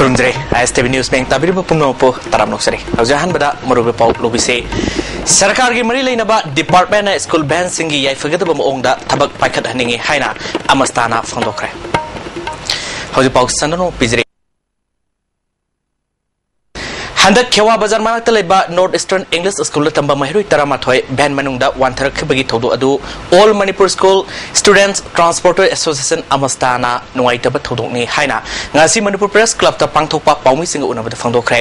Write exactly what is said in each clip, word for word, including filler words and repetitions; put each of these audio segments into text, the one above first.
ꯈꯨꯔꯨꯝꯖꯔꯤ꯫ ꯑꯥꯏ ꯑꯦꯁ T V news ꯃꯤꯠꯌꯦꯡ ꯇꯥꯕꯤꯔꯤꯕ ꯄꯨꯝꯅꯃꯛꯄꯨ ꯇꯔꯥꯝꯅ ꯑꯣꯛꯆꯔꯤ꯫ ꯍꯧꯖꯤꯛ ꯑꯍꯥꯟꯕꯗ ꯃꯔꯨꯑꯣꯏꯕ ꯄꯥꯎ ꯂꯧꯕꯤꯁꯤ꯫ ꯁꯔꯀꯥꯔꯒꯤ ꯃꯔꯤ ꯂꯩꯅꯕ ꯗꯤꯄꯥꯔꯠꯃꯦꯟꯅ ꯁ꯭ꯀꯨꯜ ꯚꯦꯟꯁꯤꯡꯒꯤ ꯌꯥꯏꯐꯒꯗꯕ ꯃꯑꯣꯡꯗ ꯊꯕꯛ ꯄꯥꯏꯈꯠꯍꯟꯅꯤꯡꯏ ꯍꯥꯏꯅ ꯑꯃꯁꯇꯥꯅ ꯐꯣꯡꯗꯣꯛꯈ꯭ꯔꯦ꯫ ꯍꯧꯖꯤꯛ ꯄꯥꯎ ꯁꯟꯗꯣꯛꯅ ꯄꯤꯖꯔꯤ꯫ ꯍꯟꯗꯛ ꯈꯦꯋꯥ ꯕꯖꯥꯔ ꯃꯅꯥꯛꯇ ꯂꯩꯕ ꯅꯣꯔꯠ ꯏꯁꯇꯔꯟ ꯏꯪꯂꯤꯁ ꯁ꯭ꯀꯨꯜꯗ ꯇꯝꯕ ꯃꯍꯩꯔꯣꯏ ꯇꯔꯥꯃꯥꯊꯣꯏ ꯚꯦꯟ ꯃꯅꯨꯡꯗ ꯋꯥꯟꯊꯔꯛꯈꯤꯕꯒꯤ ꯊꯧꯗꯣꯛ ꯑꯗꯨ All Manipur School Students Transporter Association, ꯑꯃꯁꯇꯥꯅ ꯅꯨꯡꯉꯥꯏꯇꯕ ꯊꯧꯗꯣꯛꯅꯤ ꯍꯥꯏꯅ ꯉꯁꯤ ꯃꯅꯤꯄꯨꯔ ꯄ꯭ꯔꯦꯁ ꯀ꯭ꯂꯕꯇ ꯄꯥꯡꯊꯣꯛꯄ ꯄꯥꯎꯃꯤꯁꯤꯡꯒ ꯎꯅꯕꯗ ꯐꯣꯡꯗꯣꯛꯈ꯭ꯔꯦ꯫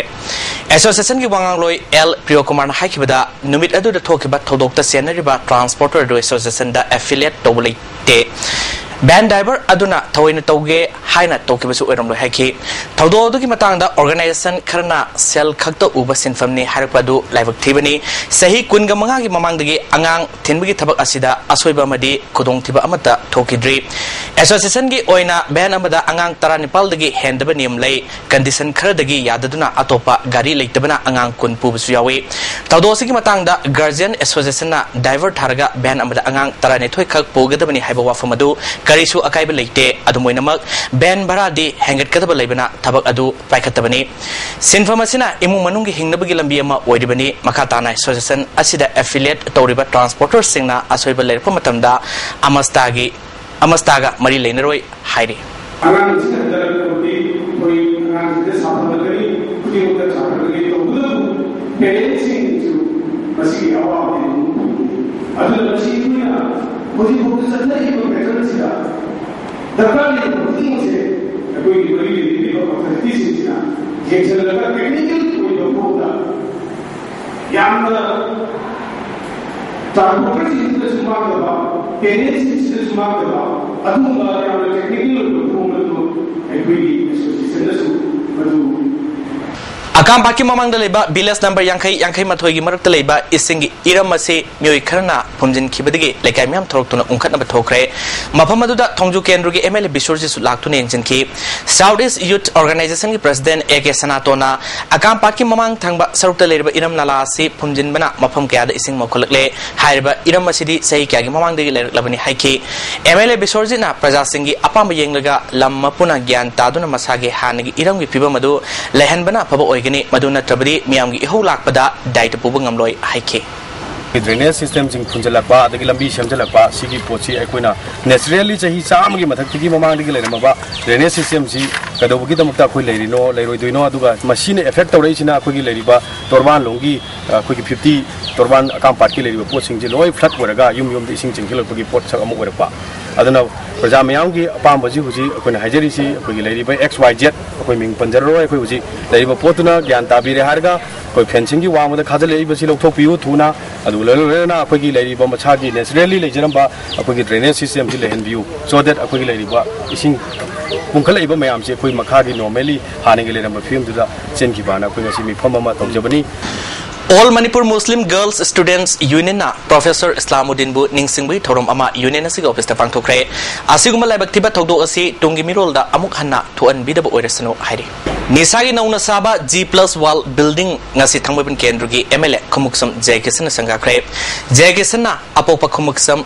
ꯑꯦꯁꯣꯁꯤꯌꯦꯁꯟꯒꯤ ꯋꯥꯉꯥꯡꯂꯣꯏ ꯑꯦꯜ ꯄ꯭ꯔꯤꯌꯣꯀꯨꯃꯥꯔꯅ ꯍꯥꯏꯈꯤꯕꯗ, ꯅꯨꯃꯤꯠ ꯑꯗꯨꯗ ꯊꯣꯛꯈꯤꯕ ꯊꯧꯗꯣꯛꯇ ꯆꯦꯟꯅꯔꯤꯕ ꯇ꯭ꯔꯥꯟꯁꯄꯣꯔꯇꯔ ꯑꯗꯨ ꯑꯦꯁꯣꯁꯤꯌꯦꯁꯟꯗ ꯑꯦꯐꯤꯂꯤꯌꯦꯠ ꯇꯧꯕ ꯂꯩꯇꯦ꯫ ꯚꯦꯟ ꯗ꯭ꯔꯥꯏꯚꯔ ꯑꯗꯨꯅ ꯊꯑꯣꯏꯅ ꯇꯧꯒꯦ ꯍꯥꯏꯅ ꯇꯧꯈꯤꯕꯁꯨ ꯑꯣꯏꯔꯝꯂꯣꯏ ꯍꯥꯏꯈꯤ꯫ ꯊꯧꯗꯣꯛ ꯑꯗꯨꯒꯤ ꯃꯇꯥꯡꯗ ꯑꯣꯔꯒꯅꯥꯏꯖꯦꯁꯟ ꯈꯔꯅ ꯁꯦꯜ ꯈꯛꯇ ꯎꯕ ꯁꯤꯟꯐꯝꯅꯤ ꯍꯥꯏꯔꯛꯄ ꯑꯗꯨ ꯂꯥꯏꯕꯛ ꯊꯤꯕꯅꯤ꯫ ꯆꯍꯤ ꯀꯨꯟꯒ ꯃꯉꯥꯒꯤ ꯃꯃꯥꯡꯗꯒꯤ ꯑꯉꯥꯡ ꯊꯤꯟꯕꯒꯤ ꯊꯕꯛ ꯑꯁꯤꯗ ꯑꯁꯣꯏꯕ ꯑꯃꯗꯤ ꯈꯨꯗꯣꯡꯊꯤꯕ ꯑꯃꯠꯇ ꯊꯣꯛꯈꯤꯗ꯭ꯔꯤ꯫ ꯑꯦꯁꯣꯁꯤꯌꯦꯁꯟꯒꯤ ꯑꯣꯏꯅ ꯚꯦꯟ ꯑꯃꯗ ꯑꯉꯥꯡ ꯇꯔꯥꯅꯤꯄꯥꯜꯗꯒꯤ ꯍꯦꯟꯗꯕ ꯅꯤꯌꯝ ꯂꯩ꯫ ꯀꯟꯗꯤꯁꯟ ꯈꯔꯗꯒꯤ ꯌꯥꯗꯗꯨꯅ ꯑꯇꯣꯞꯄ ꯒꯥꯔꯤ ꯂꯩꯇꯕꯅ ꯑꯉꯥꯡ ꯀꯨꯟ ꯄꯨꯕꯁꯨ ꯌꯥꯎꯏ꯫ ꯊꯧꯗꯣꯛ ꯑꯁꯤꯒꯤ ꯃꯇꯥꯡꯗ ꯒꯥꯔꯖꯤꯌꯟ ꯑꯦꯁꯣꯁꯤꯌꯦꯁꯟꯅ ꯗ꯭ꯔꯥꯏꯚꯔ ꯊꯥꯔꯒ ꯚꯦꯟ ꯑꯃꯗ ꯑꯉꯥꯡ ꯇꯔꯥꯅꯤꯊꯣꯏ ꯈꯛ ꯄꯨꯒꯗꯕꯅꯤ ꯍꯥꯏꯕ ꯋꯥꯐꯝ ꯑꯗꯨ ꯀꯔꯤꯁꯨ ꯑꯀꯥꯏꯕ ꯂꯩꯇꯦ꯫ ꯑꯗꯨꯝ ꯑꯣꯏꯅꯃꯛ, ꯚꯦꯟ ꯚꯔꯥꯗꯤ ꯍꯦꯟꯒꯠꯀꯗꯕ ꯂꯩꯕꯅ ꯊꯕꯛ ꯑꯗꯨ ꯄꯥꯏꯈꯠꯇꯕꯅꯤ꯫ ꯁꯤꯟꯐꯝ ꯑꯁꯤꯅ ꯏꯃꯨꯡ ꯃꯅꯨꯡꯒꯤ ꯍꯤꯡꯅꯕꯒꯤ ꯂꯝꯕꯤ ꯑꯃ ꯑꯣꯏꯔꯤꯕꯅꯤ꯫ ꯃꯈꯥ ꯇꯥꯅ ꯑꯦꯁꯣꯁꯤꯌꯦꯁꯟ ꯑꯁꯤꯗ ꯑꯦꯐꯤꯂꯤꯌꯦꯠ ꯇꯧꯔꯤꯕ ꯇ꯭ꯔꯥꯟꯁꯄꯣꯔꯇꯔꯁꯤꯡꯅ ꯑꯁꯣꯏꯕ ꯂꯩꯔꯛꯄ ꯃꯇꯝꯗ ꯑꯃꯁꯇꯥꯒꯤ, ꯑꯃꯁꯇꯥꯒ ꯃꯔꯤ ꯂꯩꯅꯔꯣꯏ ꯍꯥꯏꯔꯤ꯫ ꯑꯉꯥꯡꯁꯤꯡ ꯍꯟꯗꯛ ꯍꯧꯖꯤꯛ ꯑꯩꯈꯣꯏ ꯑꯉꯥꯡꯁꯤꯡꯗ ꯁꯥꯐꯅꯕꯒꯤ ꯈꯨꯗꯤꯡꯃꯛꯇ ꯁꯥꯐꯅꯕꯒꯤ ꯇꯧꯕꯇꯕꯨ ꯄꯦꯔꯦꯟꯁꯁꯤꯡꯁꯨ ꯃꯁꯤꯒꯤ ꯑꯋꯥꯕꯗꯤ ꯑꯗꯨꯝ ꯐꯪꯏ꯫ ꯑꯗꯨꯅ ꯃꯁꯤ ꯑꯩꯈꯣꯏꯅ ꯍꯧꯖꯤꯛ ꯐꯥꯎꯗ ꯆꯠꯅꯔꯤꯕ ꯄꯦꯇꯔꯟꯁꯤꯗ ꯗꯔꯀꯥꯔ ꯂꯩꯕ ꯈꯨꯗꯤꯡꯃꯛꯁꯦ ꯑꯩꯈꯣꯏꯒꯤ ꯃꯔꯤ ꯂꯩꯅꯔꯤꯕ ꯑꯣꯊꯣꯔꯤꯇꯤꯁꯤꯡꯁꯤꯅ ꯌꯦꯡꯁꯤꯜꯂꯒ ꯇꯦꯛꯅꯤꯀꯦꯜ ꯑꯣꯏꯕ ꯐꯥꯎꯗ ꯌꯥꯝꯅ ꯇ꯭ꯔꯥꯟꯁꯄꯣꯔꯇꯔꯁꯤꯡꯁꯤꯗꯁꯨ ꯃꯥꯡꯗꯕ, ꯄꯦꯔꯦꯟꯁꯁꯤꯡꯁꯤꯗꯁꯨ ꯃꯥꯡꯗꯕ, ꯑꯗꯨꯒꯨꯝꯕ ꯌꯥꯝꯅ ꯇꯦꯛꯅꯤꯀꯦꯜ ꯑꯣꯏꯕ ꯃꯑꯣꯡ ꯑꯗꯨ ꯑꯩꯈꯣꯏꯒꯤ ꯑꯦꯁꯣꯁꯤꯌꯦꯁꯟꯗꯁꯨ ꯃꯗꯨ ꯑꯀꯥꯝꯄꯥꯠꯀꯤ ꯃꯃꯥꯡꯗ ꯂꯩꯕ village number ꯌꯥꯡꯈꯩ, ꯌꯥꯡꯈꯩ ꯃꯥꯊꯣꯏꯒꯤ ꯃꯔꯛꯇ ꯂꯩꯕ ꯏꯁꯤꯡꯒꯤ ꯏꯔꯝ ꯑꯁꯤ ꯃꯤꯑꯣꯏ ꯈꯔꯅ ꯐꯨꯝꯖꯤꯟꯈꯤꯕꯗꯒꯤ ꯂꯩꯀꯥꯏ ꯃꯤꯌꯥꯝ ꯊꯣꯔꯛꯇꯨꯅ ꯎꯪꯈꯠꯅꯕ ꯊꯣꯛꯈ꯭ꯔꯦ꯫ ꯃꯐꯝ ꯑꯗꯨꯗ ꯊꯣꯡꯖꯨ ꯀꯦꯟꯗ꯭ꯔꯒꯤ M L A ꯕꯤꯁ꯭ꯋꯔꯖꯤꯠꯁꯨ ꯂꯥꯛꯇꯨꯅ ꯌꯦꯡꯁꯤꯟꯈꯤ꯫ South East Youth Organization ꯒꯤ President A K ꯁꯅꯥꯇꯣꯟꯅ ꯑꯀꯥꯝꯄꯥꯠꯀꯤ ꯃꯃꯥꯡ ꯊꯪꯕ ꯁꯔꯨꯛꯇ ꯂꯩꯔꯤꯕ ꯏꯔꯝ ꯅꯂꯥ ꯑꯁꯤ ꯐꯨꯝꯖꯤꯟꯕꯅ ꯃꯐꯝ ꯀꯌꯥꯗ ꯏꯁꯤꯡ ꯃꯧꯈꯠꯂꯛꯂꯦ꯫ ꯍꯥꯏꯔꯤꯕ ꯏꯔꯝ ꯑꯁꯤꯗꯤ ꯆꯍꯤ ꯀꯌꯥꯒꯤ ꯃꯃꯥꯡꯗꯒꯤ ꯂꯩꯔꯛꯂꯕꯅꯤ ꯍꯥꯏꯈꯤ꯫ M L A ꯕꯤꯁ꯭ꯋꯔꯖꯤꯠꯅ ꯄ꯭ꯔꯖꯥꯁꯤꯡꯒꯤ ꯑꯄꯥꯝꯕ ꯌꯦꯡꯂꯒ ꯂꯝ ꯃꯄꯨꯅ ꯒ꯭ꯌꯥꯟ ꯇꯥꯗꯨꯅ ꯃꯁꯥꯒꯤ ꯍꯥꯟꯅꯒꯤ ꯏꯔꯝꯒꯤ ꯐꯤꯕꯝ ꯑꯗꯨ ꯂꯩꯍꯟꯕꯅ ꯑꯐꯕ ꯑꯣꯏꯒꯅꯤ, ꯃꯗꯨ ꯅꯠꯇ꯭ꯔꯕꯗꯤ ꯃꯤꯌꯥꯝꯒꯤ ꯏꯍꯧ ꯂꯥꯛꯄꯗ ꯗꯥꯏꯇ ꯄꯨꯕ ꯉꯝꯂꯣꯏ ꯍꯥꯏꯈꯤ꯫ Drainage system ꯁꯤꯡ ꯐꯨꯟꯖꯜꯂꯛꯄ, ꯑꯗꯒꯤ ꯂꯝꯕꯤ ꯁꯦꯝꯖꯜꯂꯛꯄ, ꯁꯤꯒꯤ ꯄꯣꯠꯁꯤ ꯑꯩꯈꯣꯏꯅ naturally ꯆꯍꯤ ꯆꯥꯝꯃꯒꯤ ꯃꯊꯛꯇꯒꯤ ꯃꯃꯥꯡꯗꯒꯤ ꯂꯩꯔꯝꯃꯕ drainage system ꯁꯤ ꯀꯩꯗꯧꯕꯒꯤꯗꯃꯛꯇ ꯑꯩꯈꯣꯏ ꯂꯩꯔꯤꯅꯣ, ꯂꯩꯔꯣꯏꯗꯣꯏꯅꯣ? ꯑꯗꯨꯒ ꯃꯁꯤꯅ effect ꯇꯧꯔꯛꯏꯁꯤꯅ ꯑꯩꯈꯣꯏꯒꯤ ꯂꯩꯔꯤꯕ ꯇꯣꯔꯕꯥꯟꯂꯣꯝꯒꯤ, ꯑ, ꯑꯩꯈꯣꯏꯒꯤ fifty ꯇꯣꯔꯕꯥꯟ ꯑꯀꯥꯝꯄꯥꯠꯀꯤ ꯂꯩꯔꯤꯕ ꯄꯣꯠꯁꯤꯡꯁꯤ ꯂꯣꯏ flood ꯑꯣꯏꯔꯒ ꯌꯨꯝ ꯌꯨꯝꯗ ꯏꯁꯤꯡ ꯆꯦꯟꯁꯤꯜꯂꯛꯄꯒꯤ ꯄꯣꯠꯁꯛ ꯑꯃ ꯑꯣꯏꯔꯛꯄ꯫ ꯑꯗꯨꯅ ꯄ꯭ꯔꯖꯥ ꯃꯌꯥꯝꯒꯤ ꯑꯄꯥꯝꯕꯁꯤ ꯍꯧꯖꯤꯛ ꯑꯩꯈꯣꯏꯅ ꯍꯥꯏꯖꯔꯤꯁꯤ, ꯑꯩꯈꯣꯏꯒꯤ ꯂꯩꯔꯤꯕ X Y Z, ꯑꯩꯈꯣꯏ ꯃꯤꯡ ꯄꯟꯖꯔꯔꯣꯏ, ꯑꯩꯈꯣꯏ ꯍꯧꯖꯤꯛ ꯂꯩꯔꯤꯕ ꯄꯣꯠꯇꯨꯅ ꯒ꯭ꯌꯥꯟ ꯇꯥꯕꯤꯔꯦ ꯍꯥꯏꯔꯒ ꯑꯩꯈꯣꯏ fencing ꯒꯤ ꯋꯥꯡꯃꯗ ꯈꯥꯖꯤꯜꯂꯛꯏꯕꯁꯤ ꯂꯧꯊꯣꯛꯄꯤꯌꯨ ꯊꯨꯅ꯫ ꯑꯗꯨꯒ ꯂꯣꯏꯅ ꯂꯣꯏꯅꯅ ꯑꯩꯈꯣꯏꯒꯤ ꯂꯩꯔꯤꯕ ꯃꯁꯥꯒꯤ naturally ꯂꯩꯖꯔꯝꯕ ꯑꯩꯈꯣꯏꯒꯤ drainage system ꯁꯤ ꯂꯩꯍꯟꯕꯤꯌꯨ, so that ꯑꯩꯈꯣꯏꯒꯤ ꯂꯩꯔꯤꯕ ꯏꯁꯤꯡ ꯄꯨꯡꯈꯠꯂꯛꯏꯕ ꯃꯌꯥꯝꯁꯦ ꯑꯩꯈꯣꯏ ꯃꯈꯥꯒꯤ normally ꯍꯥꯟꯅꯒꯤ ꯂꯩꯔꯝꯕ ꯐꯤꯕꯝꯗꯨꯗ ꯆꯦꯟꯈꯤꯕꯅ ꯑꯩꯈꯣꯏ ꯉꯁꯤ ꯃꯤꯐꯝ ꯑꯃ ꯇꯧꯖꯕꯅꯤ꯫ All Manipur Muslim Girls Students Union ꯅ Professor ꯏꯁꯂꯥꯃꯨꯗꯤꯟꯕꯨ ꯅꯤꯡꯁꯤꯡꯕꯒꯤ ꯊꯧꯔꯝ ꯑꯃ union ꯑꯁꯤꯒꯤ office ꯇ ꯄꯥꯡꯊꯣꯛꯈ꯭ꯔꯦ꯫ ꯑꯁꯤꯒꯨꯝꯕ ꯂꯥꯏꯕꯛ ꯊꯤꯕ ꯊꯧꯗꯣꯛ ꯑꯁꯤ ꯇꯨꯡꯒꯤ ꯃꯤꯔꯣꯜꯗ ꯑꯃꯨꯛ ꯍꯟꯅ ꯊꯣꯛꯍꯟꯕꯤꯗꯕ ꯑꯣꯏꯔꯁꯅꯨ ꯍꯥꯏꯔꯤ꯫ ꯅꯤꯁꯥꯒꯤ ꯅꯧꯅ ꯁꯥꯕ G plus one building ꯉꯁꯤ ꯊꯥꯡꯃꯩꯕꯟ ꯀꯦꯟꯗ꯭ꯔꯒꯤ M L A ꯈꯨꯃꯨꯛꯁꯝ ꯖꯌꯀꯤꯁꯟꯅ ꯁꯪꯒꯥꯈ꯭ꯔꯦ꯫ ꯖꯌꯀꯤꯁꯟꯅ ꯑꯄꯣꯛꯄ ꯈꯨꯃꯨꯛꯁꯝ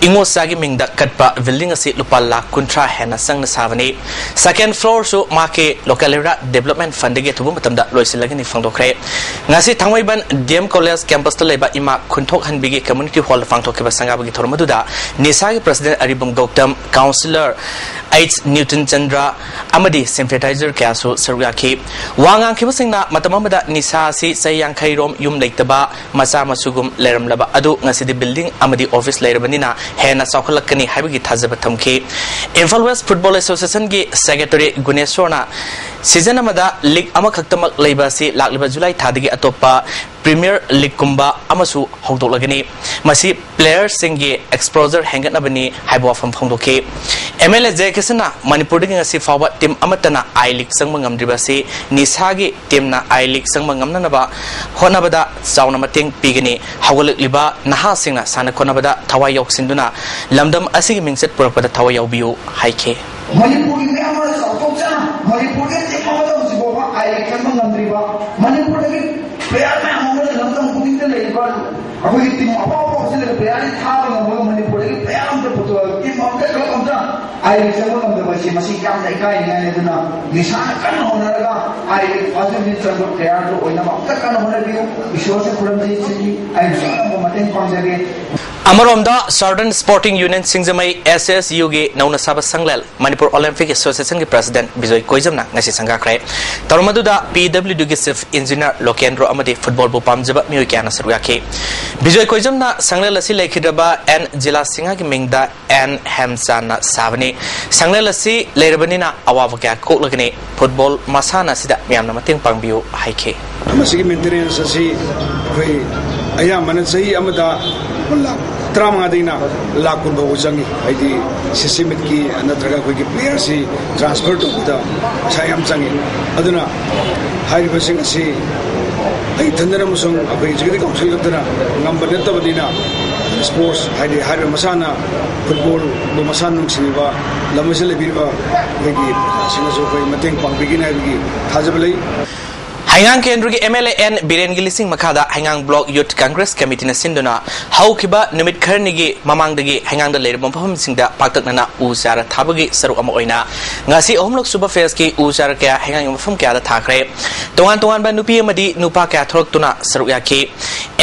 ꯏꯉꯣꯆꯥꯒꯤ ꯃꯤꯡꯗ ꯀꯠꯄ building ꯑꯁꯤ ꯂꯨꯄꯥ ꯂꯥꯈ ꯀꯨꯟꯊ꯭ꯔꯥ ꯍꯦꯟꯅ ꯆꯪꯅ ꯁꯥꯕꯅꯤ꯫ Second floor ꯁꯨ ꯃꯍꯥꯛꯀꯤ local area development fund ꯗꯒꯤ ꯑꯊꯨꯕ ꯃꯇꯝꯗ ꯂꯣꯏꯁꯤꯜꯂꯒꯅꯤ ꯐꯣꯡꯗꯣꯛꯈ꯭ꯔꯦ꯫ ꯉꯁꯤ ꯊꯥꯡꯃꯩꯕꯟ D M College campus ꯇ ꯂꯩꯕ ꯏꯃꯥ ꯈꯨꯟꯊꯣꯛ ꯍꯟꯕꯤꯒꯤ community hall ꯗ ꯄꯥꯡꯊꯣꯛꯈꯤꯕ ꯁꯪꯒꯥꯕꯒꯤ ꯊꯧꯔꯝ ꯑꯗꯨꯗ ꯅꯤꯁꯥꯒꯤ president ꯑꯔꯤꯕꯝ ꯒꯧꯇꯝ, councillor H ꯅ꯭ꯌꯨꯇꯟ ꯆꯟꯗ꯭ꯔ ꯑꯃꯗꯤ sympathizer ꯀꯌꯥꯁꯨ ꯁꯔꯨꯛ ꯌꯥꯈꯤ꯫ ꯋꯥ ꯉꯥꯡꯈꯤꯕꯁꯤꯡꯅ ꯃꯇꯝ ꯑꯃꯗ ꯅꯤꯁꯥ ꯑꯁꯤ ꯆꯍꯤ ꯌꯥꯡꯈꯩ ꯔꯣꯝ ꯌꯨꯝ ꯂꯩꯇꯕ ꯃꯆꯥ ꯃꯁꯨꯒꯨꯝ ꯂꯩꯔꯝꯂꯕ ꯑꯗꯨ ꯉꯁꯤꯗꯤ building ꯑꯃꯗꯤ office ꯂꯩꯔꯕꯅꯤꯅ ꯍꯦꯟꯅ ꯆꯥꯎꯈꯠꯂꯛꯀꯅꯤ ꯍꯥꯏꯕꯒꯤ ꯊꯥꯖꯕ ꯊꯝꯈꯤ꯫ Imphal West Football Association ꯒꯤ secretary ꯒꯨꯅꯦꯁꯣꯔꯅ ꯁꯤꯖꯟ ꯑꯃꯗ ꯂꯤꯒ ꯑꯃꯈꯛꯇꯃꯛ ꯂꯩꯕ ꯑꯁꯤ ꯂꯥꯛꯂꯤꯕ ꯖꯨꯂꯥꯏ ꯊꯥꯗꯒꯤ ꯑꯇꯣꯞꯄ ꯄ꯭ꯔꯤꯃꯤꯌꯔ ꯂꯤꯒꯀꯨꯝꯕ ꯑꯃꯁꯨ ꯍꯧꯗꯣꯛꯂꯒꯅꯤ꯫ ꯃꯁꯤ ꯄ꯭ꯂꯦꯌꯔꯁꯤꯡꯒꯤ ꯑꯦꯛꯁꯄꯣꯖꯔ ꯍꯦꯟꯒꯠꯅꯕꯅꯤ ꯍꯥꯏꯕ ꯋꯥꯐꯝ ꯐꯣꯡꯗꯣꯛꯈꯤ꯫ ꯑꯦꯝ ꯑꯦꯜ ꯑꯦ ꯖꯦ ꯀ꯭ꯔꯤꯁꯅꯅ ꯃꯅꯤꯄꯨꯔꯗꯒꯤ ꯉꯁꯤ ꯐꯥꯎꯕ ꯇꯤꯝ ꯑꯃꯠꯇꯅ ꯑꯥꯏ ꯂꯤꯒ ꯆꯪꯕ ꯉꯝꯗ꯭ꯔꯤꯕ ꯑꯁꯤ ꯅꯤꯁꯥꯒꯤ ꯇꯤꯝꯅ ꯑꯥꯏ ꯂꯤꯒ ꯆꯪꯕ ꯉꯝꯅꯅꯕ ꯍꯣꯠꯅꯕꯗ ꯆꯥꯎꯅ ꯃꯇꯦꯡ ꯄꯤꯒꯅꯤ꯫ ꯍꯧꯒꯠꯂꯛꯂꯤꯕ ꯅꯍꯥꯁꯤꯡꯅ ꯁꯥꯟꯅ ꯈꯣꯠꯅꯕꯗ ꯊꯋꯥꯏ ꯌꯥꯎꯁꯤꯟꯗꯨꯅ ꯂꯝꯗꯝ ꯑꯁꯤꯒꯤ ꯃꯤꯡꯆꯠ ꯄꯨꯔꯛꯄꯗ ꯊꯋꯥꯏ ꯌꯥꯎꯕꯤꯌꯨ ꯍꯥꯏꯈꯤ꯫ ꯃꯅꯤꯄꯨꯔꯒꯤ ꯃꯌꯥꯝ ꯑꯃ ꯆꯥꯎꯊꯣꯛꯆꯅ ꯃꯅꯤꯄꯨꯔꯒꯤ ꯇꯤꯝ ꯑꯃꯗ ꯍꯧꯖꯤꯛ ꯐꯥꯎꯕ ꯑꯥꯏ ꯂꯤꯒ ꯆꯪꯕ ꯉꯝꯗ꯭ꯔꯤꯕ, ꯃꯅꯤꯄꯨꯔꯗꯒꯤ ꯄ꯭ꯂꯦꯌꯔ ꯃꯌꯥꯝ ꯑꯃꯅ ꯂꯝꯗꯝ ꯈꯨꯗꯤꯡꯗ ꯂꯩꯔꯤꯕ ꯑꯩꯈꯣꯏꯒꯤ ꯇꯤꯝ ꯑꯐꯥꯎ ꯑꯐꯥꯎꯕꯁꯤꯡ ꯄ꯭ꯂꯦꯌꯔꯁꯤ ꯊꯥꯕ ꯉꯝꯃꯒ ꯃꯅꯤꯄꯨꯔꯗꯒꯤ ꯄ꯭ꯂꯦꯌꯔ ꯑꯝꯇ ꯄꯨꯊꯣꯛꯑꯒ ꯇꯤꯝ ꯑꯝꯇ ꯀ꯭ꯂꯕ ꯑꯝꯇ ꯑꯥꯏ ꯂꯤꯒ ꯆꯪꯕ ꯉꯝꯗꯕ ꯑꯁꯤ ꯃꯁꯤ ꯌꯥꯝꯅ ꯏꯀꯥꯏꯅꯤꯡꯉꯥꯏꯅꯤ꯫ ꯑꯗꯨꯅ ꯅꯤꯁꯥꯅ ꯀꯟꯅ ꯍꯣꯠꯅꯔꯒ ꯑꯥꯏ ꯂꯤꯒ ꯐꯥꯔꯁ ꯗꯤꯕꯤꯖꯟ ꯆꯪꯕ ꯄ꯭ꯂꯦꯌꯔꯗꯨ ꯑꯣꯏꯅꯕ ꯑꯝꯇ ꯀꯟꯅ ꯍꯣꯠꯅꯕꯤꯌꯨ꯫ ꯏꯁꯣꯔꯁꯦ ꯈꯨꯔꯨꯝꯖꯩ꯫ ꯁꯤꯒꯤ ꯑꯩꯅꯁꯨ ꯑꯉꯝꯕ ꯃꯇꯦꯡ ꯄꯥꯡꯖꯒꯦ꯫ ꯑꯃꯔꯣꯝꯗ Southern Sporting Union ꯁꯤꯡꯖꯃꯩ, S S U ꯒꯤ ꯅꯧꯅ ꯁꯥꯕ ꯁꯪꯂꯦꯜ ꯃꯅꯤꯄꯨꯔ ꯑꯣꯂꯤꯝꯄꯤꯛ ꯑꯦꯁꯣꯁꯤꯌꯦꯁꯟꯒꯤ ꯄ꯭ꯔꯁꯤꯗꯦꯟꯠ ꯕꯤꯖꯣꯏ ꯀꯣꯏꯖꯝꯅ ꯉꯁꯤ ꯁꯪꯒꯥꯈ꯭ꯔꯦ꯫ ꯊꯧꯔꯝ ꯑꯗꯨꯗ P W D ꯒꯤ ꯆꯤꯐ ꯏꯟꯖꯤꯅꯤꯌꯔ ꯂꯣꯀꯦꯟꯗ꯭ꯔꯣ ꯑꯃꯗꯤ ꯐꯨꯠꯕꯣꯜꯕꯨ ꯄꯥꯝꯖꯕ ꯃꯤꯑꯣꯏ ꯀꯌꯥꯅ ꯁꯔꯨꯛ ꯌꯥꯈꯤ꯫ ꯕꯤꯖꯣꯏ ꯀꯣꯏꯖꯝꯅ ꯁꯪꯂꯦꯜ ꯑꯁꯤ ꯂꯩꯈꯤꯗ꯭ꯔꯕ ꯑꯦꯟ ꯖꯤꯂꯥ ꯁꯤꯡꯍꯒꯤ ꯃꯤꯡꯗ ꯑꯦꯟ ꯍꯦꯝꯆꯥꯟꯅ ꯁꯥꯕꯅꯤ꯫ ꯁꯪꯂꯦꯜ ꯑꯁꯤ ꯂꯩꯔꯕꯅꯤꯅ ꯑꯋꯥꯕ ꯀꯌꯥ ꯀꯣꯛꯂꯒꯅꯤ꯫ ꯐꯨꯠꯕꯣꯜ ꯃꯁꯥꯟꯅ ꯑꯁꯤꯗ ꯃꯤꯌꯥꯝꯅ ꯃꯇꯦꯡ ꯄꯥꯡꯕꯤꯌꯨ ꯍꯥꯏꯈꯤ꯫ ꯃꯁꯤꯒꯤ ꯃꯦꯟꯇꯦꯅꯦꯟꯁ ꯑꯁꯤ ꯑꯩꯈꯣꯏ ꯑꯌꯥꯝꯕꯅ ꯆꯍꯤ ꯑꯃꯗ ꯂꯥꯈ ꯇꯔꯥꯃꯉꯥꯗꯒꯤꯅ ꯂꯥꯈ ꯀꯨꯟ ꯐꯥꯎꯕ ꯆꯪꯉꯤ꯫ ꯍꯥꯏꯗꯤ ꯁꯤꯁꯇꯦꯃꯤꯛꯀꯤ ꯅꯠꯇ꯭ꯔꯒ ꯑꯩꯈꯣꯏꯒꯤ ꯄ꯭ꯂꯦꯌꯔꯁꯤ ꯇ꯭ꯔꯥꯟꯁꯐꯔ ꯇꯧꯕꯗ ꯄꯩꯁꯥ ꯌꯥꯝ ꯆꯪꯉꯤ꯫ ꯑꯗꯨꯅ ꯍꯥꯏꯔꯤꯕꯁꯤꯡ ꯑꯁꯤ ꯑꯩ ꯏꯊꯟꯗꯅ ꯑꯃꯁꯨꯡ ꯑꯩꯈꯣꯏ ꯑꯦꯛꯖꯤꯀ꯭ꯌꯨꯇꯤꯚ ꯀꯥꯎꯟꯁꯤꯜ ꯈꯛꯇꯅ ꯉꯝꯕ ꯅꯠꯇꯕꯅꯤꯅ, ꯁ꯭ꯄꯣꯔꯠꯁ ꯍꯥꯏꯗꯤ ꯍꯥꯏꯔꯤꯕ ꯃꯁꯥꯟꯅ ꯐꯨꯠꯕꯣꯜꯕꯨ ꯃꯁꯥ ꯅꯨꯡꯁꯤꯕꯤꯕ ꯂꯝ ꯑꯁꯤꯗ ꯂꯩꯕꯤꯔꯤꯕ ꯑꯩꯈꯣꯏꯒꯤ ꯄ꯭ꯔꯖꯥꯁꯤꯡꯅꯁꯨ ꯑꯩꯈꯣꯏ ꯃꯇꯦꯡ ꯄꯥꯡꯕꯤꯒꯅꯤ ꯍꯥꯏꯕꯒꯤ ꯊꯥꯖꯕ ꯂꯩ꯫ ꯍꯩꯉꯥꯡ ꯀꯦꯟꯗ꯭ꯔꯒꯤ ꯑꯦꯝ ꯑꯦꯜ ꯑꯦ ꯑꯦꯟ ꯕꯤꯔꯦꯟꯒꯤ ꯂꯤꯁꯤꯡ ꯃꯈꯥꯗ ꯍꯩꯉꯥꯡ ꯕ꯭ꯂꯣꯛ ꯌꯨꯊ ꯀꯪꯒ꯭ꯔꯦꯁ ꯀꯃꯤꯇꯤꯅ ꯁꯤꯟꯗꯨꯅ ꯍꯧꯈꯤꯕ ꯅꯨꯃꯤꯠ ꯈꯔꯅꯤꯒꯤ ꯃꯃꯥꯡꯗꯒꯤ ꯍꯩꯉꯥꯡꯗ ꯂꯩꯔꯤꯕ ꯃꯐꯝꯁꯤꯡꯗ ꯄꯥꯛꯇꯛꯅꯅ ꯎ ꯆꯥꯔ ꯊꯥꯕꯒꯤ ꯁꯔꯨꯛ ꯑꯃ ꯑꯣꯏꯅ ꯉꯁꯤ ꯑꯍꯨꯝꯂꯛ ꯁꯨꯕ ꯐꯦꯖꯀꯤ ꯎ ꯆꯥꯔ ꯀꯌꯥ ꯍꯩꯉꯥꯡꯒꯤ ꯃꯐꯝ ꯀꯌꯥꯗ ꯊꯥꯈ꯭ꯔꯦ꯫ ꯇꯣꯉꯥꯟ ꯇꯣꯉꯥꯟꯕ ꯅꯨꯄꯤ ꯑꯃꯗꯤ ꯅꯨꯄꯥ ꯀꯌꯥ ꯊꯣꯔꯛꯇꯨꯅ ꯁꯔꯨꯛ ꯌꯥꯈꯤ꯫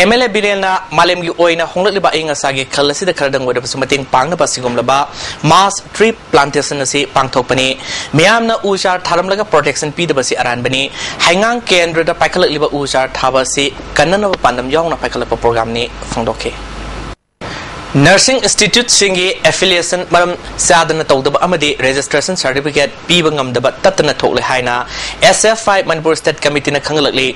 ꯑꯦꯝ ꯑꯦꯜ ꯑꯦ ꯕꯤꯔꯦꯟꯅ ꯃꯥꯂꯦꯝꯒꯤ ꯑꯣꯏꯅ ꯍꯣꯡꯂꯛꯂꯤꯕ ꯑꯏꯪ ꯑꯁꯥꯒꯤ ꯈꯜ ꯑꯁꯤꯗ ꯈꯔꯗꯪ ꯑꯣꯏꯔꯕꯁꯨ ꯃꯇꯦꯡ ꯄꯥꯡꯅꯕ ꯑꯁꯤꯒꯨꯝꯂꯕ ꯃꯥꯁ ꯇ꯭ꯔꯤ ꯄ꯭ꯂꯥꯟꯇꯦꯁꯟ ꯑꯁꯤ ꯄꯥꯡꯊꯣꯛꯄꯅꯤ꯫ ꯃꯤꯌꯥꯝꯅ ꯎ ꯆꯥꯔ ꯊꯥꯔꯝꯂꯒ ꯄ꯭ꯔꯣꯇꯦꯛꯁꯟ ꯄꯤꯗꯕꯁꯤ ꯑꯔꯥꯟꯕꯅꯤ꯫ ꯍꯩꯉꯥꯡ ꯀꯦꯟꯗ꯭ꯔꯗ ꯄꯥꯏꯈꯠꯂꯛꯂꯤꯕ ꯎ ꯆꯥꯔ ꯊꯥꯕ ꯑꯁꯤ ꯀꯟꯅꯅꯕ ꯄꯥꯟꯗꯝ ꯌꯥꯎꯅ ꯄꯥꯏꯈꯠꯂꯛꯄ ꯄ꯭ꯔꯣꯒ꯭ꯔꯥꯝꯅꯤ ꯐꯣꯡꯗꯣꯛꯈꯤ꯫ Nursing institute ꯁꯤꯡꯒꯤ affiliation ꯃꯔꯝ ꯆꯥꯗꯅ ꯇꯧꯗꯕ ꯑꯃꯗꯤ registration certificate ꯄꯤꯕ ꯉꯝꯗꯕ ꯇꯠꯇꯅ ꯊꯣꯛꯂꯦ ꯍꯥꯏꯅ S F I Manipur State Committee ꯅ ꯈꯪꯍꯜꯂꯛꯂꯤ꯫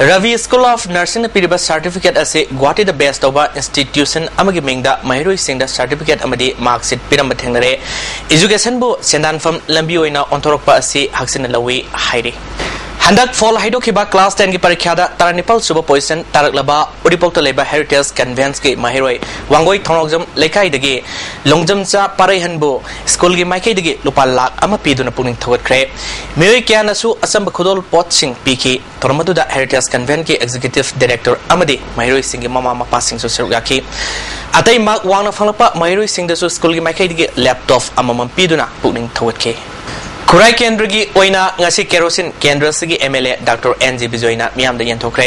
Ravi School of Nursing ꯅ ꯄꯤꯔꯤꯕ certificate ꯑꯁꯤ ꯒꯨꯋꯥꯍꯥꯇꯤꯗ base ꯇꯧꯕ institution ꯑꯃꯒꯤ ꯃꯤꯡꯗ ꯃꯍꯩꯔꯣꯏꯁꯤꯡꯗ certificate ꯑꯃꯗꯤ mark sheet ꯄꯤꯔꯝꯕ ꯊꯦꯡꯅꯔꯦ꯫ Education ꯕꯨ ꯁꯦꯟꯗꯥꯟꯐꯝ ꯂꯝꯕꯤ ꯑꯣꯏꯅ ꯑꯣꯟꯊꯣꯔꯛꯄ ꯑꯁꯤ ꯍꯛꯆꯤꯟꯅ ꯂꯧꯏ ꯍꯥꯏꯔꯤ꯫ ꯍꯟꯗꯛ ꯐꯣꯜ ꯍꯥꯏꯗꯣꯛꯈꯤꯕ class ten ꯒꯤ ꯄꯔꯤꯈ꯭ꯌꯥꯗ ꯇꯔꯥꯅꯤꯄꯥꯜ ꯁꯨꯕ position ꯇꯥꯔꯛꯂꯕ ꯎꯔꯤꯄꯣꯛꯇ ꯂꯩꯕ Heritage Convent ꯀꯤ ꯃꯍꯩꯔꯣꯏ ꯋꯥꯡꯒꯣꯏ ꯊꯣꯡꯅꯥꯎꯖꯝ ꯂꯩꯀꯥꯏꯗꯒꯤ ꯂꯣꯡꯖꯝꯆꯥ ꯄꯥꯔꯩꯍꯟꯕꯨ school ꯒꯤ ꯃꯥꯏꯀꯩꯗꯒꯤ ꯂꯨꯄꯥ ꯂꯥꯈ ꯑꯃ ꯄꯤꯗꯨꯅ ꯄꯨꯛꯅꯤꯡ ꯊꯧꯒꯠꯈ꯭ꯔꯦ꯫ ꯃꯤꯑꯣꯏ ꯀꯌꯥꯅꯁꯨ ꯑꯆꯝꯕ ꯈꯨꯗꯣꯜ ꯄꯣꯠꯁꯤꯡ ꯄꯤꯈꯤ꯫ ꯊꯧꯔꯝ ꯑꯗꯨꯗ Heritage Convent ꯀꯤ Executive Director ꯑꯃꯗꯤ ꯃꯍꯩꯔꯣꯏꯁꯤꯡꯒꯤ ꯃꯃꯥ ꯃꯄꯥꯁꯤꯡꯁꯨ ꯁꯔꯨꯛ ꯌꯥꯈꯤ꯫ ꯑꯇꯩ mark ꯋꯥꯡꯅ ꯐꯪꯂꯛꯄ ꯃꯍꯩꯔꯣꯏꯁꯤꯡꯗꯁꯨ school ꯒꯤ ꯃꯥꯏꯀꯩꯗꯒꯤ laptop ꯑꯃꯃꯝ ꯄꯤꯗꯨꯅ ꯄꯨꯛꯅꯤꯡ ꯊꯧꯒꯠꯈꯤ꯫ ꯈꯨꯔꯥꯏ ꯀꯦꯟꯗ꯭ꯔꯒꯤ ꯑꯣꯏꯅ ꯉꯁꯤ ꯀꯦꯔꯣꯁꯤꯟ ꯀꯦꯟꯗ꯭ꯔ ꯑꯁꯤꯒꯤ M L A Doctor N G ꯕꯤꯖꯣꯏꯅ ꯃꯤꯌꯥꯝꯗ ꯌꯦꯟꯊꯣꯛꯈ꯭ꯔꯦ꯫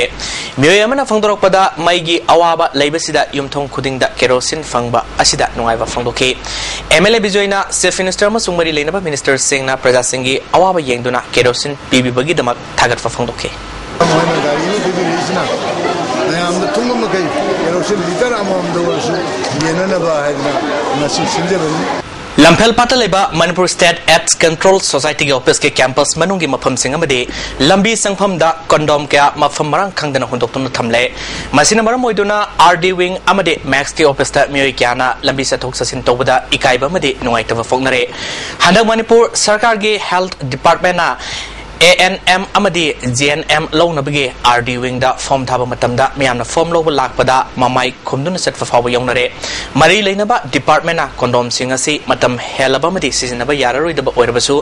ꯃꯤꯑꯣꯏ ꯑꯃꯅ ꯐꯣꯡꯗꯣꯔꯛꯄꯗ ꯃꯩꯒꯤ ꯑꯋꯥꯕ ꯂꯩꯕꯁꯤꯗ ꯌꯨꯝꯊꯣꯡ ꯈꯨꯗꯤꯡꯗ ꯀꯦꯔꯣꯁꯤꯟ ꯐꯪꯕ ꯑꯁꯤꯗ ꯅꯨꯡꯉꯥꯏꯕ ꯐꯣꯡꯗꯣꯛꯈꯤ꯫ M L A ꯕꯤꯖꯣꯏꯅ Chief Minister ꯑꯃꯁꯨꯡ ꯃꯔꯤ ꯂꯩꯅꯕ minister ꯁꯤꯡꯅ ꯄ꯭ꯔꯖꯥꯁꯤꯡꯒꯤ ꯑꯋꯥꯕ ꯌꯦꯡꯗꯨꯅ ꯀꯦꯔꯣꯁꯤꯟ ꯄꯤꯕꯤꯕꯒꯤꯗꯃꯛ ꯊꯥꯒꯠꯄ ꯐꯣꯡꯗꯣꯛꯈꯤ꯫ ꯃꯣꯏꯅ ꯒꯥꯔꯤ ꯑꯃ ꯄꯤꯕꯤꯔꯛꯏꯁꯤꯅ ꯃꯌꯥꯝꯗ ꯊꯨꯡꯕ ꯃꯈꯩ ꯀꯦꯔꯣꯁꯤꯟ ꯂꯤꯇꯔ ꯑꯃꯃꯝꯗ ꯑꯣꯏꯔꯁꯨ ꯌꯦꯟꯅꯅꯕ ꯍꯥꯏꯗꯅ ꯉꯁꯤ ꯁꯤꯟꯖꯕꯅꯤ꯫ ꯂꯝꯐꯦꯜꯄꯥꯠꯇ ꯂꯩꯕ Manipur State AIDS Control Society ꯒꯤ office ꯀꯤ campus ꯃꯅꯨꯡꯒꯤ ꯃꯐꯝꯁꯤꯡ ꯑꯃꯗꯤ ꯂꯝꯕꯤ ꯆꯪꯐꯝꯗ condom ꯀꯌꯥ ꯃꯐꯝ ꯃꯔꯥꯡ ꯈꯪꯗꯅ ꯍꯨꯟꯗꯣꯛꯇꯨꯅ ꯊꯝꯂꯦ꯫ ꯃꯁꯤꯅ ꯃꯔꯝ ꯑꯣꯏꯗꯨꯅ R D wing ꯑꯃꯗꯤ max ꯀꯤ office ꯇ ꯃꯤꯑꯣꯏ ꯀꯌꯥꯅ ꯂꯝꯕꯤ ꯆꯠꯊꯣꯛ ꯆꯠꯁꯤꯟ ꯇꯧꯕꯗ ꯏꯀꯥꯏꯕ ꯑꯃꯗꯤ ꯅꯨꯡꯉꯥꯏꯇꯕ ꯐꯣꯡꯅꯔꯦ꯫ ꯍꯟꯗꯛ ꯃꯅꯤꯄꯨꯔ ꯁꯔꯀꯥꯔꯒꯤ health department ꯅ A N M ꯑꯃꯗꯤ G N M ꯂꯧꯅꯕꯒꯤ R D wing ꯗ form ꯊꯥꯕ ꯃꯇꯝꯗ ꯃꯤꯌꯥꯝꯅ form ꯂꯧꯕ ꯂꯥꯛꯄꯗ ꯃꯃꯥꯏ ꯈꯨꯝꯗꯨꯅ ꯆꯠꯄ ꯐꯥꯎꯕ ꯌꯥꯎꯅꯔꯦ꯫ ꯃꯔꯤ ꯂꯩꯅꯕ department ꯅ condom ꯁꯤꯡ ꯑꯁꯤ ꯃꯇꯝ ꯍꯦꯜꯂꯕ ꯑꯃꯗꯤ ꯁꯤꯖꯤꯟꯅꯕ ꯌꯥꯔꯔꯣꯏꯗꯕ ꯑꯣꯏꯔꯕꯁꯨ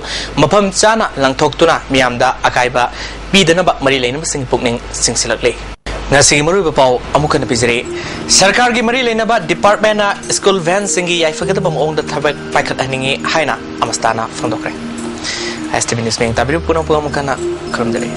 ꯃꯐꯝ ꯆꯥꯅ ꯂꯪꯊꯣꯛꯇꯨꯅ ꯃꯤꯌꯥꯝꯗ ꯑꯀꯥꯏꯕ ꯄꯤꯗꯅꯕ ꯃꯔꯤ ꯂꯩꯅꯕꯁꯤꯡꯒꯤ ꯄꯨꯛꯅꯤꯡ ꯆꯤꯡꯁꯤꯜꯂꯛꯂꯤ꯫ ꯉꯁꯤꯒꯤ ꯃꯔꯨꯑꯣꯏꯕ ꯄꯥꯎ ꯑꯃꯨꯛ ꯍꯟꯅ ꯄꯤꯖꯔꯤ꯫ ꯁꯔꯀꯥꯔꯒꯤ ꯃꯔꯤ ꯂꯩꯅꯕ department ꯅ school van ꯁꯤꯡꯒꯤ ꯌꯥꯏꯐꯒꯗꯕ ꯃꯑꯣꯡꯗ ꯊꯕꯛ ꯄꯥꯏꯈꯠꯍꯟꯅꯤꯡꯏ ꯍꯥꯏꯅ ꯑꯃꯁꯇꯥꯅ ꯐꯣꯡꯗꯣꯛꯈ꯭ꯔꯦ꯫ S T V news ꯃꯤꯌꯦꯡ ꯇꯥꯕꯤꯔꯤꯕ ꯄꯨꯝꯅꯃꯛꯄꯨ ꯑꯃꯨꯛ ꯍꯟꯅ ꯈꯨꯔꯨꯝꯖꯔꯤ꯫